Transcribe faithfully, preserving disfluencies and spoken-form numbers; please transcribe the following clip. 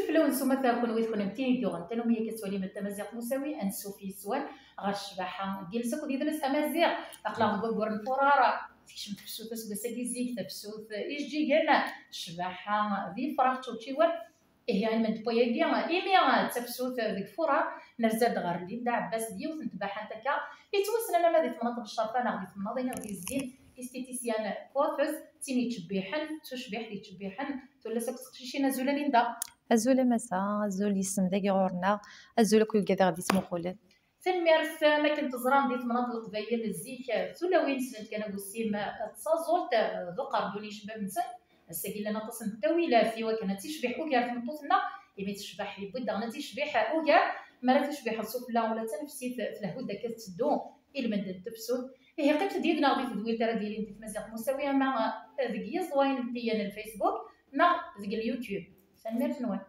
Fell-awen s umata, kunwi d kunemti i yuɣen tanumi akka tettwalim Tamaziɣt Musawi, ansuf yes-wen ɣer ccbaḥa n yiles akked yidles amaziɣ. Aql-aɣ deg waggur n Furar, tekcem tefsut aseggas-agi zik, tafsut ijeǧǧigen, ccbaḥa d yifrax ččewčiwen. Ihi, almend n wayagi, imi d tafsut deg Furar, nerza-d ɣer Linda Ɛebbas, d yiwet n tbaḥant akka yettwassnen ama di temnaḍt n Ccerfa neɣ di temnaḍin i ɣ-d-yezdin, esthéticienne coiffeuse, d tin yettcebbiḥen, d tucbiḥt yettcebbiḥen tullas akked teqcicin. Azul a Linda. Azul a Massa, azul yes-m dagi ɣur-neɣ, azul akk i wigad i ɣ-d-yettmuqulen. Tanemmirt. Am akken teẓram, di temnaḍt n Leqbayel zik, tulawin ssnent kan agussim d taẓult d uqerdun i icebbaben-nsen. Ass-agi llan aṭas n ttawilat i wakken ad ticbiḥ ugar tmeṭṭut-nneɣ, imi tecbeḥ yewwi-d daɣen ad ticbiḥ ugar. Mi ara ticbiḥeḍ sufella ula d tanefsit tlehhu-d akka tetteddu i lmend n tefsut. Ihi qqimet-d yid-neɣ di tedwilt ara d-yilin di Tmaziɣt Musawi, ama deg yiẓwayen n tiyyal n Facebook neɣ deg YouTube. Tanemmirt-nwen.